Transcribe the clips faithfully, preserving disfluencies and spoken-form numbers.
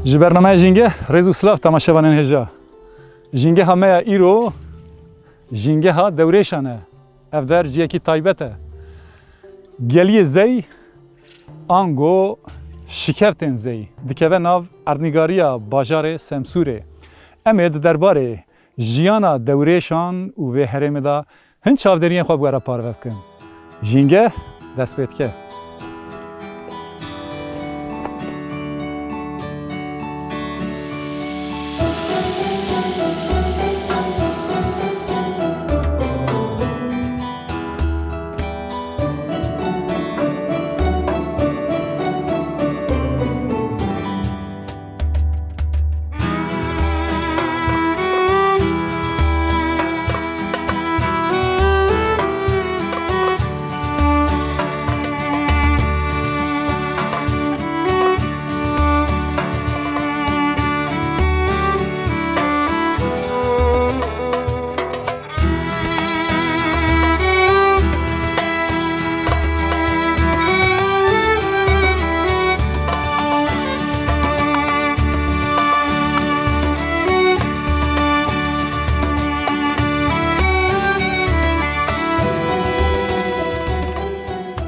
Ji bernameya Jîngeh, rêz û silav temaşevanên hêja. Jîngeha me ya îro, jîngeha dewrêşan e. Ev der ciyekî taybet e. Geliyê Zey, ango Şikeftên Zey, dikeve nav erdnîgariya bajarê Semsûrê. Em ê di derbarê jiyana dewrêşan û vê herêmê de hin çavdêriyên xwe bi we re parve bikin. Jîngeh dest pê dike.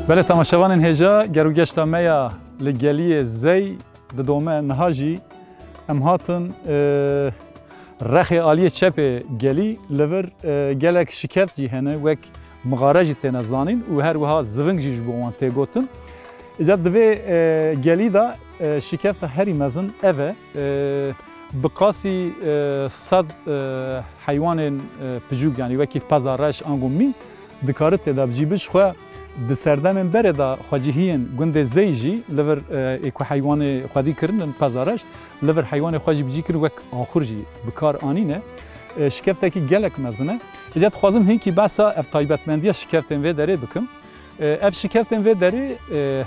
Belê temaşevanên hêja, gerogeşta me ya li Geliyê Zey didome. Niha jî em hatin, e, rexê aliyê çepê gelî, li vir, e, gelek şikeft jî hene, wek mixare jî têne zanîn û her wiha ziving jî ji bo wan tê gotin. Îca di vê, e, gelî de, e, şikefta herî mezin ev e. E, bi qasî, e, sed, e, heywanên, e, picûk, yanî wekî peza reş ango mî, dikare tê de bicî. Bi ji xwe di serdemên berê de xwecihiyên gundê Zey jî li vir, e, ê ku heywanê xwedî kirinin, peza reş, li vir heywanê xwe jî bicî kirin, wek axur jî bi kar anîne. E, şikeftekî gelek mezin e. Îca dixwazim hinkî behsa ev taybetmendiya şikeftên vê derê bikim. E, ev şikeftên vê derê, e,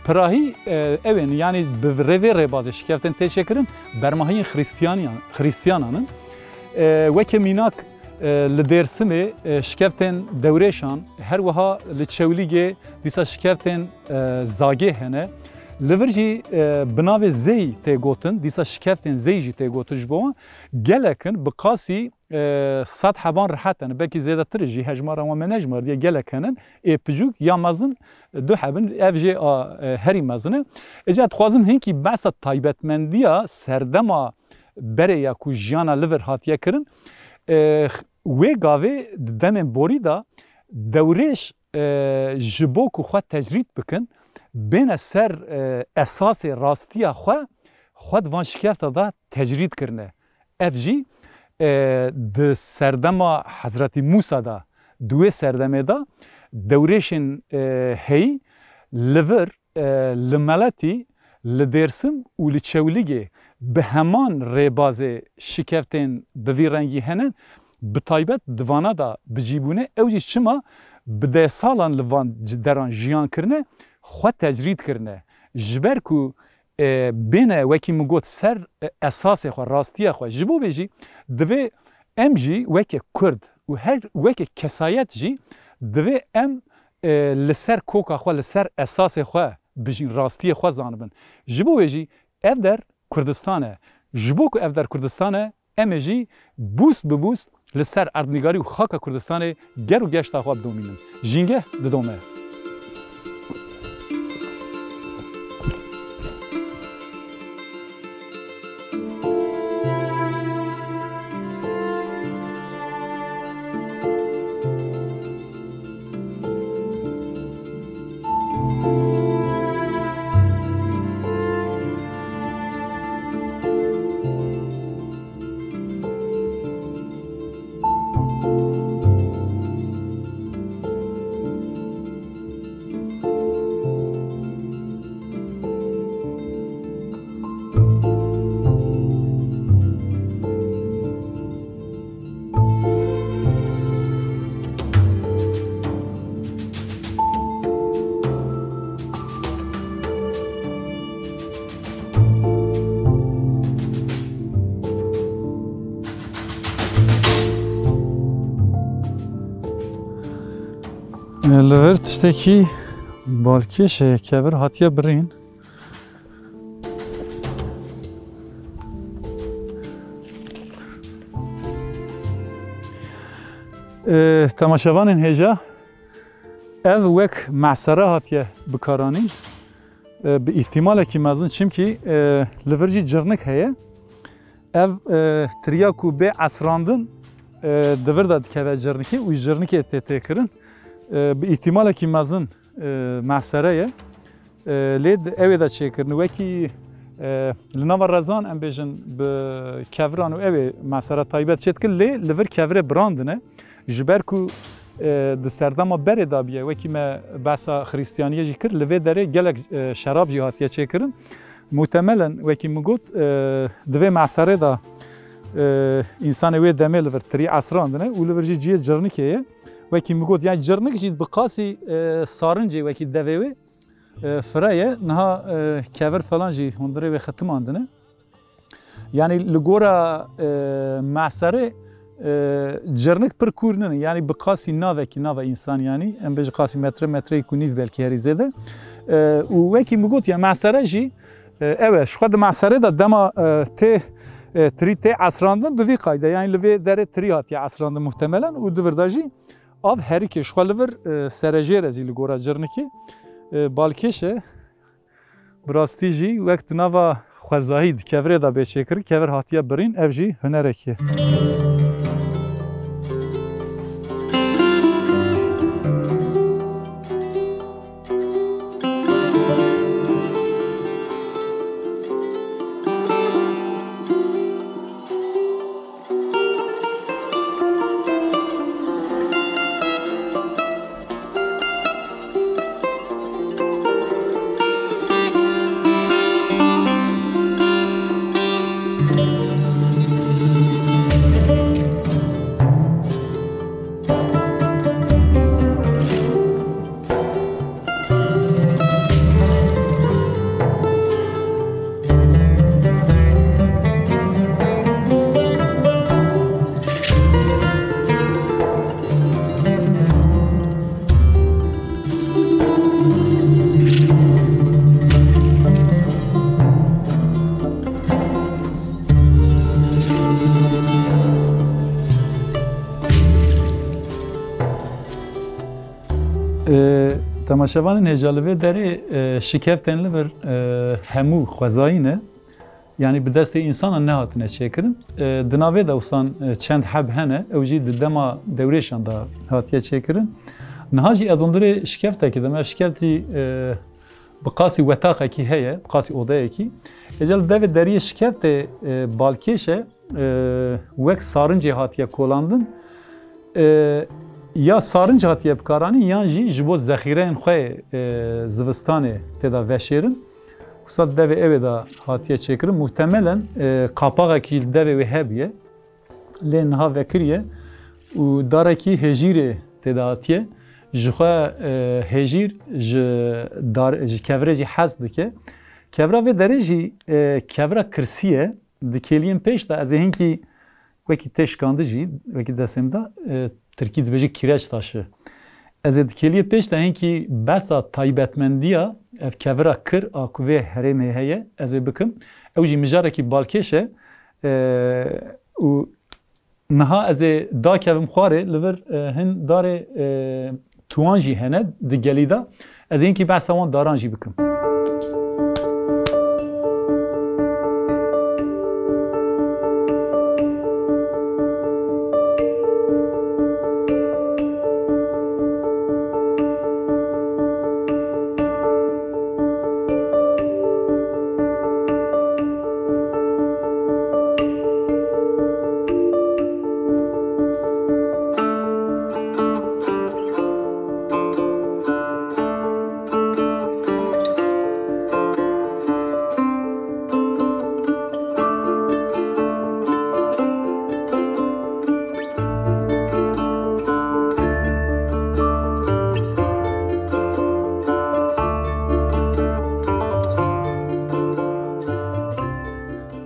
pirahî, e, ew ên, yanî bi rê vê rêbazê şikeftên tê çêkirin, bermahiyên Xrîstiyaniyan-, Xrîstiyanan in. E, weke mînak, e, li Dêrsimê, e, şikeftên dewrêşan, her wiha li Çewlîgê dîsa şikeftên, e, Zagê hene. Li vir jî, e, bi navê Zey tê gotin, dîsa şikeftên Zey jî tê gotin ji bo wan. Gelek in, bi qasî, e, sed heban rehet hene. Belkî zêdetir jî, hejmara wan me nejmardiye, gelek henin. Ê picûk ya mezin du heb in, ev jê a, e, herî mezin e. Îca dixwazim hinkî behsa taybetmendiya serdema berê ya ku jiyana li vir hatiye kirin. E, wê gavê di demên borî de dewrêş, e, ji bo ku xwe tecrîd bikin, bêne ser, e, esasê rastiya xwe, xwe di van şikefta de tecrîd kirine. Ev jî e, di serdema Hezretî Mûsa de, di wê serdemê de dewrêşên, e, heyî li vir, e, li Meletî, li Dêrsim û li Çewlîgê bi heman rêbazê şikeftên bi vî rengî hene, bi taybet di vana de bi cî bûne. Ew jî çima? Bi deh salan li van ci-, deran jiyan kirine, xwe tecrîd kirine. Ji ber ku, e, bêne, wekî min got, ser, e, esasê xwe, rastiya xwe. Ji bo vê jî divê em jî weke Kurd û her weke kesayet jî divê em, e, li ser koka xwe, li ser esasê xwe bijîn, rastiyê xwe zanibin. Ji bo wê jî ev der Kurdistan e. Ji bo ku ev der Kurdistan e, em ê jî bûst bi bûst li ser erdnîgarî û xaka Kurdistanê ger û geşta xwe bidomînin. Jîngeh didome. Li vir tiştekî balkêş heye, kevir hatiye birîn. E, temaşevanên hêja, ev wek mesere hatiye bikaranîn. E, bi îhtîmalekî mezin, çimkî, e, li vir jî cirnik heye. Ev, e, tiriya ku bê esrandin, e, di vir de dikeve cirnikê û ji cirnikê tê têkirin. E, bi îhtîmalekî mezin, e, mesere ye. E, lê di, ew ê de çêkirin. Wekî, e, li nava rezan, em bêjin, bi keviran û ew ê mesere taybet çêdikin, lê li vir kevirê birandine. Ji ber ku, e, di serdema berê de bûye, wekî me behsa Xristiyaniyê jî kir, li vê derê gelek, e, şerab jî hatiye çêkirin. Muhtemelen, wekî min got, e, di vê meserê de, e, însanê wê demê li vir tirî esrandine û li vir jî cihê cirnikê ye. Wekî min got, yani cirnik jî bi qasî, e, sarincê wekî devê wê, e, fire ye. Niha, e, kevir falan jî hundirê wê xitimandine. Yani li gora, e, meserê, e, cirnik pir kûr nîne. Yani bi qasî navekî, nava însan yani. Em bêjin qasî metre, metreyek û nîv belkî herî zêde. E, û wekî min got ya mesere jî, e, ew e. Ji xwe di meserê de dema, e, tê, e, tirî tê esrandin bi vî qayde. Yani li vê derê tirî hatiye esrandin muhtemelen û di vir de jî av herikê ji xwe li vir, e, serejêr e zî li gora cirnikê. E, balkêş e. Bi rastî jî wek di nava xwezayî di kevirê de bê çêkirin, kevir hatiye birîn, ev jî hunerek e. E, temaşevanên hêja, li vê derê, e, şikeftên li vir, e, hemû xwezayî ne. Yani bi destê însanan nehatine çêkirin. E, di navê de wisan, e, çend heb hene, ew jî di dema dewrêşan de hatiye çêkirin. Niha jî ez hundirê şikeftekî dim. Ev şikeft jî, e, Bi qasî wetaqekî heye, bi qasî odeyekî. Êca li devê deriyê şikevtê, e, balkêş e, e, wek sarincê hatiye kolandin. E, ya sarinc hatiye bikaranîn, yan jî ji bo zexîreyên xwe yê, e, zivistanê tê de veşêrin. Wisa di devê ewê de hatiye çêkirin. Muhtemelen, e, qapaxekî li devê wê hebûye. Lê niha vekiriye û darekî hêjîrê tê de hatiye. Ji xwe, e, hêjîr ji dar, ji kevirê jî hez dike. Kevira vê derê jî, e, kevira kirsî ye. Di kêliyên pêş de ez ê hinkî wekî tê şikandin jî, wekî destê min de, e, tirkî dibêje kireç taşı. Ez ê di kêliyê pêş de hinkî behsa taybetmendiya ev kevira kir a ku vê herêmê heye, ez ê bikim. Ew jî mijarekî balkêş e, e, û niha ez ê dakevim xwarê, li vir, e, hin darê, e, tuwan jî hene di gelî de. Ez ê hinkî behsa wan daran jî bikim.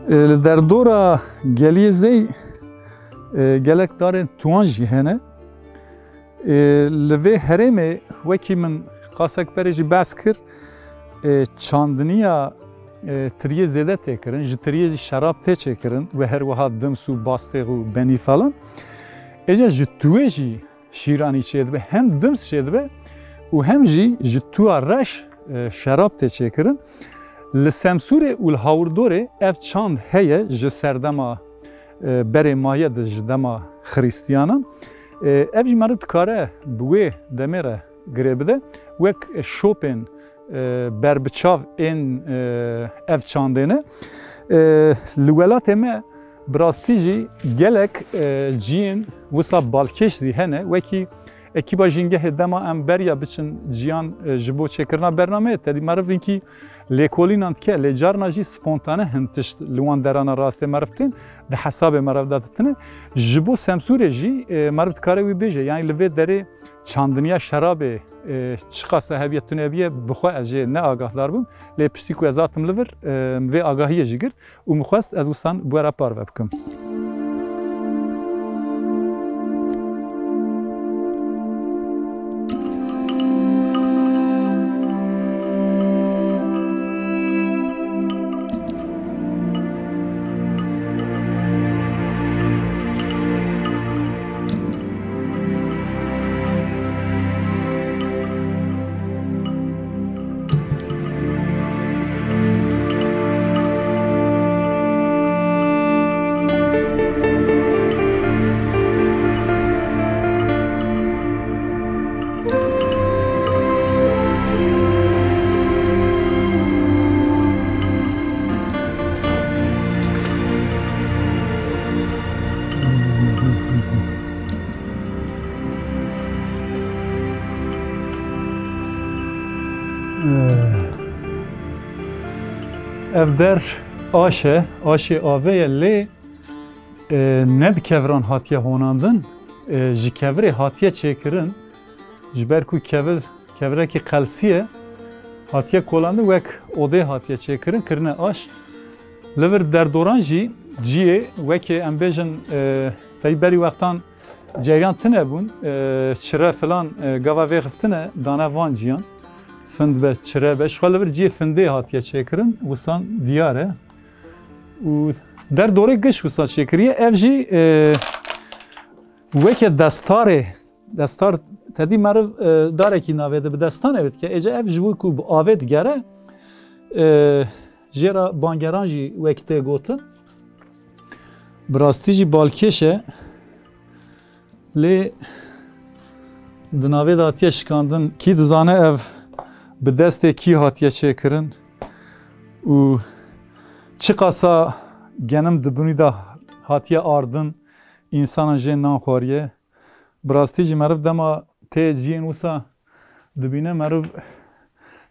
E, li derdora Geliyê Zey, e, gelek darên tuwan jî hene. E, li vê herêmê, wekî min qasek berê jî behs kir, e, çandiniya, e, tiriyê zêde tê kirin, ji tiriyê jî şerab tê çêkirin, wê her wiha dims û bastêx û benî falan. Êca ji tuwê jî şîranî çêdibe, hem dims çêdibe û hem jî ji tuwa reş, e, şerab tê çêkirin. Li Semsûrê û li Hawirdorê ev çand heye ji serdema, e, berê maye de ji dema Xiristiyanan. E, ev jî meriv dikare bi wê demê re girê bide. Wek şopên, e, berbiçav ên, e, ev çandê ne. E, li welatê me bi rastî jî gelek, e, ciyên wisa balkêş zî hene. Wekî ekîba Jîngehê dema em beriya biçin ciyan, e, ji bo çêkirina bernameyê, tedî meriv hinkî lêkolînan dike, lê carna jî spontane hin tişt li wan derana rastê meriv tên, di hesabê meriv de ditine. Ji bo Semsûrê jî, e, meriv dikare wî bêje, yanî li vê derê çandiniya şerabê, e, çiqas hebûye tune bûye, bi xwe ez jê ne agahdar bûm. Lê piştî ku ez hatim li vir, e, vê agahiyê jî girt û min xwest ez wisan bi we re parve bikim. Ev der aş e, aşê avê ye, lê, e, ne bi keviran hatiye honandin, e, ji kevirê hatiye çêkirin. Ji ber ku kevir, kevirekî qelsî ye, hatiye kolandin, wek odê hatiye çêkirin, kirine aş. Li vir derdoran jî ciyê, wekê em bêjin, e, tey berî wextan Ceriyan tune bûn, e, çire filan, e, gava vêxistine, dane van ciyan. Find be, çire be. Ji xwe li vir cihê findê hatiye çêkirin, wisan diyar e. Û derdorê giş wisan çêkiriye. Ev jî, e, weke destarê, destar tedî meriv, e, darekî navê de bi destan ev dike. Êca ev ji bo ku bi avê digere, e, jê re bangeran jî wek tê gotin. Bi rastî jî balkêş e. Lê di navê de hatiye şikandin, kî dizane ev bi destê kî hatiye çêkirin û çiqasa genim di binî de hatiye ardin, însanan jê nan xwariye. Bi rastî jî meriv dema tê ciyên wisa dibîne, meriv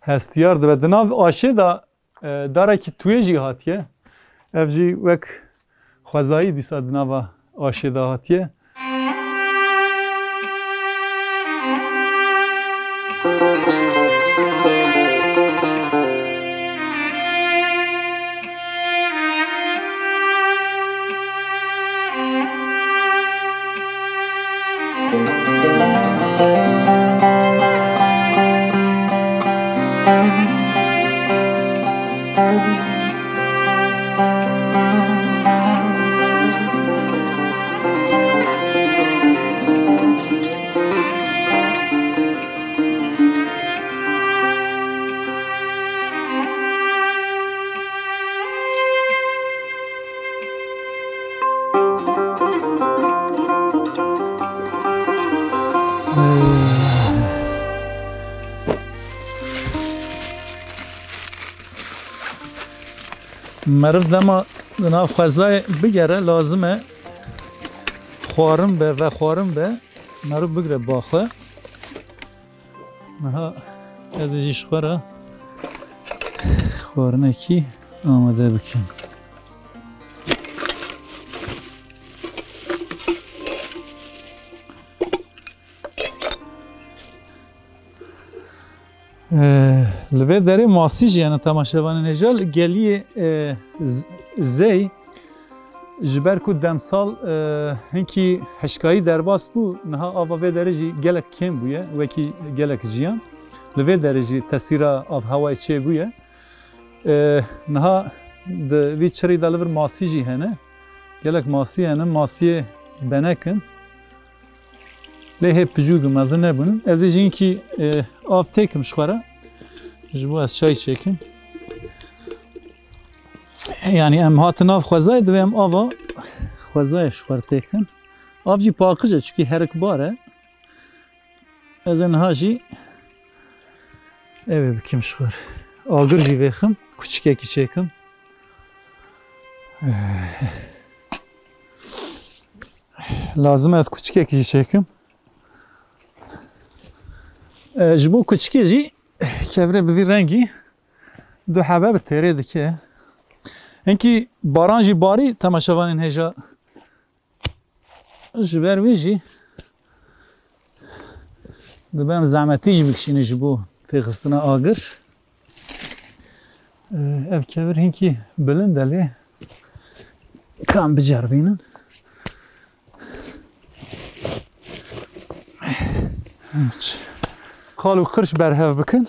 hestiyar dibe. Di nav aşê de, e, darekî tuyê jî hatiye. Ev jî wek xwezayî dîsa di nava aşê de hatiye. Meriv dema di nav xwezayê bigere, lazim e xwarin be, vexwarin be, meriv bigire ba xwe. Niha ez ê jî ji xwe re xwarinekî amade bikim. Ee, li vê derê masî jî hene, temaşevanên hêja, li geliyê, e, Z-, Zey, ji ber ku demsal, e, hinkî hişkayî derbas bû, niha ava vê derê jî gelek kêm bûye, wekî gelek jiyan. Li vê derê jî tesîra avhewayê çêbûye. E, niha di vî çirî de li vir masî jî hene. Gelek masî hene, masiyê benek in. Lê hê piçûk û mezin nebûn. Ez ê jî hinkî, e, av têkim ji xwe re. Ji bo ez çay çêkim. Yanî em hatin nav xwezayê, divê em ava xwezayê ji xwe re têkin. Av jî paqij e, çikî herikbar e. Ez ê niha jî ev ê bikim ji xwe re. Agir jî vêxim, kuçikekî çêkim. Lazim e ez kuçikekî jî çêkim. E, ji bo kuçikê jî kevirê bi vî rengî du hebe bi têrê dike. Hinkî baran jî barî, temaşevanên hêja, ji ber wî jî dibe em zehmetî jî bikişînin ji bo têxistina agir. Ee, ev kevir hinkî bilind e lê ka em biceribînin. Qal û qirş berhev bikin.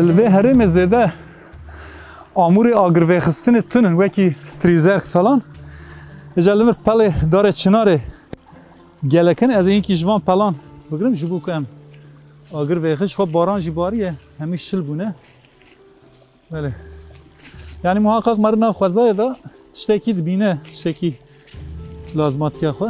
Li vê herêmê zêde amûrê agirvêxistinê tune ne, wekî strîzerk falan. Îca li vir pelê darê çinarê gelek in. Ez ê hinkî ji van pelan bigrim, ji bo ku em agir vêxin. Ji xwe baran jî bariye, hemî şil bûne. Belê. Yanî muhaqqaq meriv nav xwezayê de tiştekî dibîne, tiştekî lazimatiya xwe.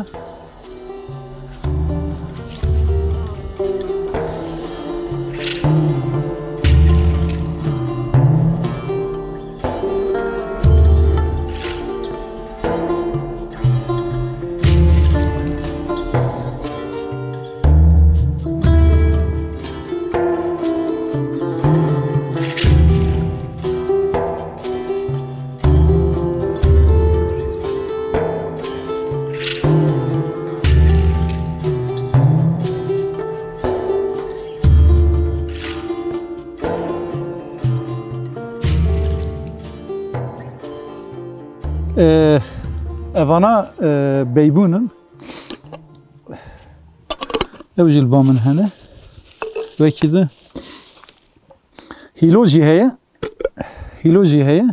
Vana, e, beybûn in. Ew jî li ba min hene. Wekî di. Hîlo jî heye. Hîlo jî heye.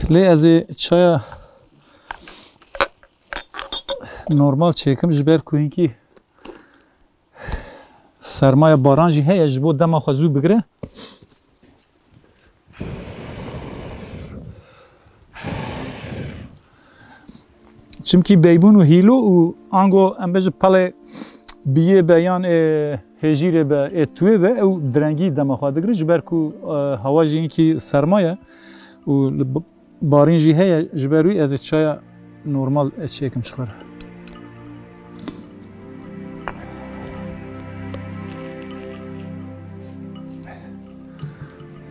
Lê ez ê çaya normal çêkim, ji ber ku hinkî sermaya baran jî heye, ji bo dema xwe zû bigire. Çimkî beybûn û hîlo û ango em bêjin pelê biyê be yan ê hêjîrê be, ê tuwê be, ew direngî dema xwe digire, ji ber ku, e, hewa jî hinkî serma ye û li b-, barîn jî heye, ji ber wî ez ê çaya normal çêkim ji xwe re.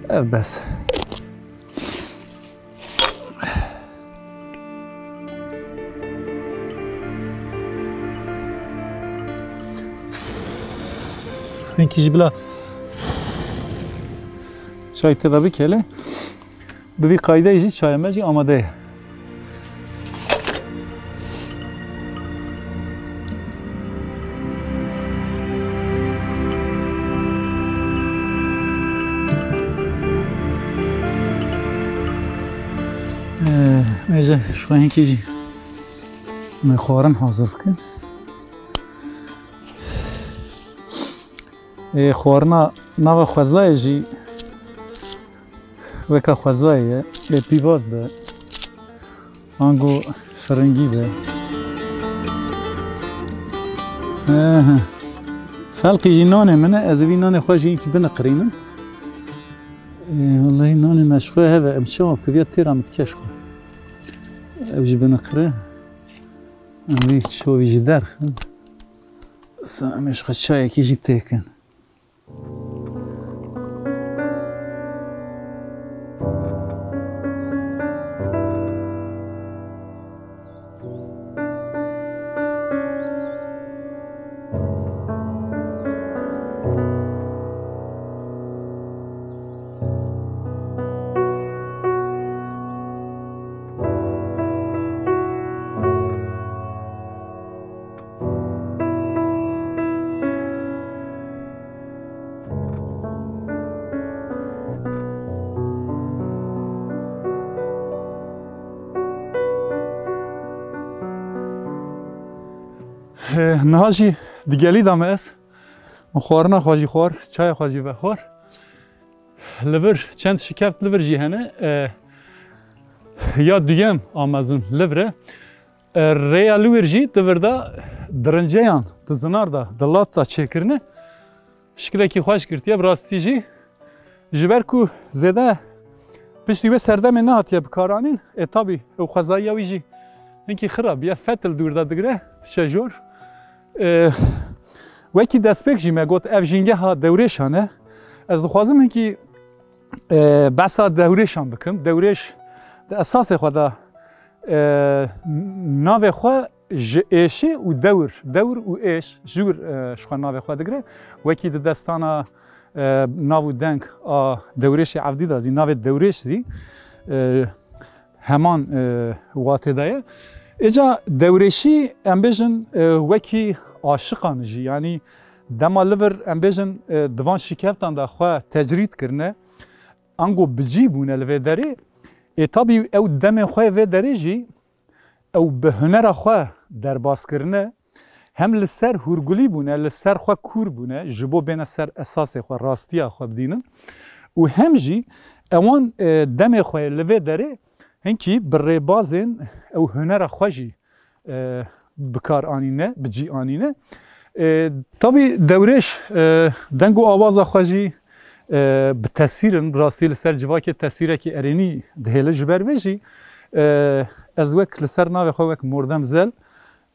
Ev bes. Hinkî jî bila çay tê de bikele. Bi vî qaydeyê jî çaya me jî amade ye. Ee, me jî şwehînkî jî me xwarin hazir bikin. Ê, xwarina nava xwezayê jî weka xwezayê ye. Ê, pîvaz be. Ango firingî be. Ehe. Xelqî jî nanê min e. Ez ê vî nanê xwe jî hinkî biniqirînim. Ê, wellahî nanê me ji xwe heve. Em çawa bike viya têra min dike ji xwe. Ew jî biniqire. Em vî çavî jî derxin. Sa em ê ji xwe çayekî jî têkin. Niha jî di gelî de me ez. Min xwarina xwe jî xwar, çaya xwe jî vexwar. Li vir çend şikeft li vir jî hene. E, ya duyem a mezin li vir e. E, rêya li wir jî di vir de di rinceyan, di zinar de, di lat de çêkirine. Şikilekî xweş girtiye, bi rastî jî. Ji ber ku zêde piştî wê serdemê nehatiye bikaranîn, ê tabî ew xwezayiya wî jî hinkî xira bûye, fetil dûr de digire, diçe jor. Ê, wekî destpêk jî me got, ev jîngeha dewrêşan e. Ez dixwazim hinkî, ê, behsa dewrêşan bikim. Dewrêş di esasê xwe de, ê, navê xwe ji êşê û dewr, dewr û êş, jûr, e, ji xwe navê xwe digire. Wekî di destana, e, nav û deng a dewrêşê evdî de zî navê dewrêş zî, e, heman, e, watê de ye. Êca dewrêşî em bêjin, e, wekî aşiqan jî, yanî dema li vir em bêjin, e, di van şikeftan de xwe tecrîd kirine, ango bi cî bûne li vê derê. Ê tabî ew demê xwe vê derê jî ew bi hunera xwe derbas kirine, hem li ser hûrgulî bûne, li ser xwe kûr bûne, ji bo bêne ser esasê xwe, rastiya xwe bidînin. Û hem jî ewan, e, demê xwe li vê derê hinkî bi rêbazên ew hunera xwe jî, e, bi kar anîne, bi cî anîne. E, tabî dewrêş, e, deng û awaza xwe jî, e, bi tesîr in, bi rastî li ser civakê tesîrekî erênî dihêle. Ji ber vê jî, e, ez wek li ser navê xwe wek Mordem Zel,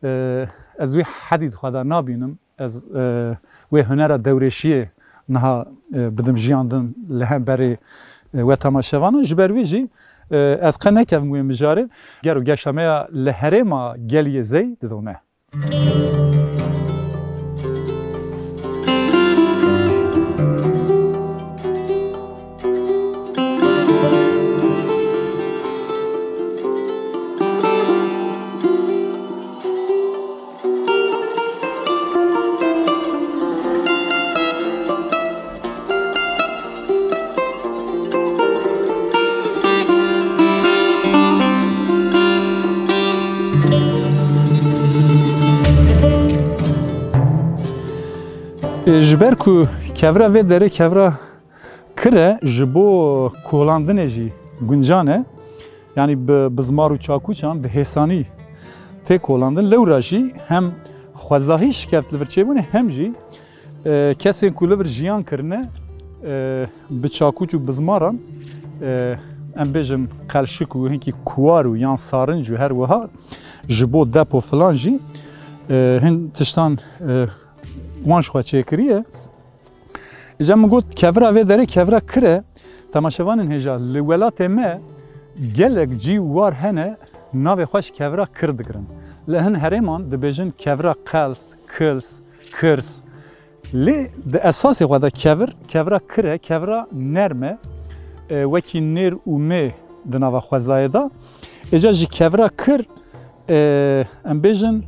e, ez wê hedî di xwe de nabînim. Ez, e, wê hunera dewrêşiyê niha, e, bidim jiyandin li hemberê, e, we temaşevanan. Ji ber wî jî, e, ez qe nekevim wê mijarê. Gero geşa me ya li herêma Geliyê Zey didome. E, ji ber ku kevra vê derê kevra kir e, ji bo kolandinê jî guncan e. Yanî bi bizmar û çakûçan bi hêsanî tê kolandin. Lewra jî hem xwezahî şikeft li vir çêbûne, hem jî, e, kesên ku li vir jiyan kirine, e, bi çakûç û bizmaran, e, em bêjin qelşik û hinkî kuwar û yan sarinc û her wiha ji bo dep û filan jî, e, hin tiştan, e, wan ji xwe çêkiriye. Îca min got, kevira vê derê kevira kir e. Temaşevanên hêja, li welatê me gelek cî war hene, navê xwe ji kevira kir digirin. Li hin herêman dibêjin kevira qels, kils, kirs. Lê di esasê xwe de kevir, kevira kir e, kevira nerm e. E, wekî nêr û mê di nava xwezayê de. Îca jî kevira kir, e, em bêjin,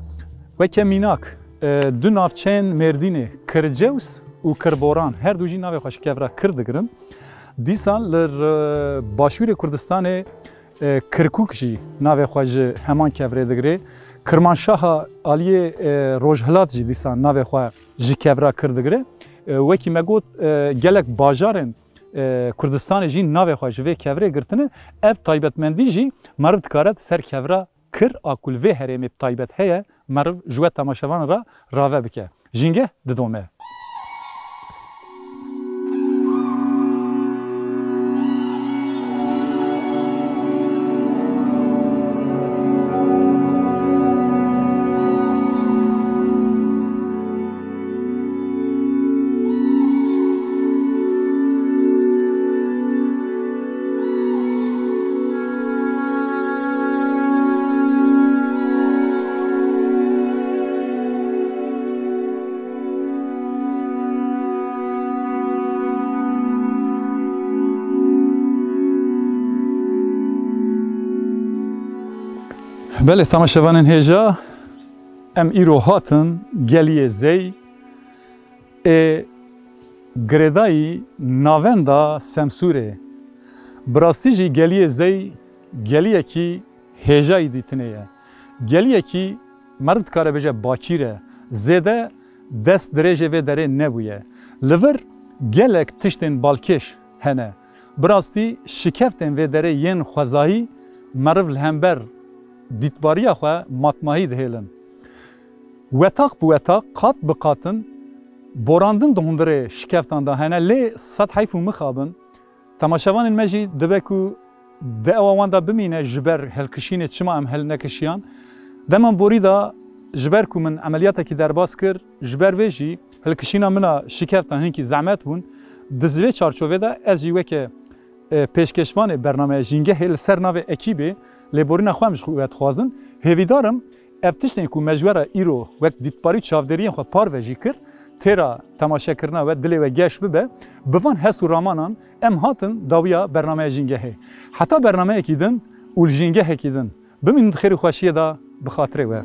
weke mînak, e, du navçeyên Mêrdînê, Kircews û Kirboran, her du jî navê xwe ji kevira kir digirin. Dîsa li r-, başûrê Kurdistanê, e, Kirkûk jî navê xwe ji heman kevirê digire. Kirmanşaha aliyê, e, Rojhilat jî dîsa navê xwe ji kevira kir digire. E, wekî me got, e, gelek bajarên, e, Kurdistanê jî navê xwe ji vê kevirê girtine. Ev taybetmendî jî meriv dikare di ser kevira kir a ku li vê herêmê bi taybet heye, meriv ji we temaşevan re rave bike. Jîngeh didome. Belê, temaşevanên hêja, em îro hatin Geliyê Zey ê girêdayî navenda Semsûrê. Bi rastî jî Geliyê Zey geliyekî hêjayî dîtinê ye. Geliyekî meriv dikare bêje bakîr e. Zêde dest dirêjê vê derê nebûye. Li vir gelek tiştên balkêş hene. Bi rastî şikeftên vê derê yên xwezayî meriv li hember dîtbariya xwe matmahî dihêlin. Wetaq bi wetaq, qat bi qatin borandin di hundirê şikeftan de hene, lê sed heyf û mixabin, temaşevanên me jî dibe ku di ewa wan de bimîne, ji ber hilkişînê çima em hilnekişiyan. Dema borî de ji ber ku min emeliyatekî derbas kir, ji ber vê jî hilkişîna min a şikeftan hinkî zehmet bûn. Di vê çarçovê de ez jî weke, e, pêşkêşvanê bernameya Jîngehê li ser navê ekîbê lêborîna xwe em ji we dixwazin. Hêvîdar im, ev tiştên ku me ji we re îro wek dîtbarî û çavdêriyên xwe parve jî kir, têra temaşekirina we, dilê we geş bibe. Bi van hest û ramanan em hatin dawiya bernameya Jîngehê. Heta bernameyekî din û li Jîngehekî din, bimînin di xêr û xweşiyê de, bi xatirê we.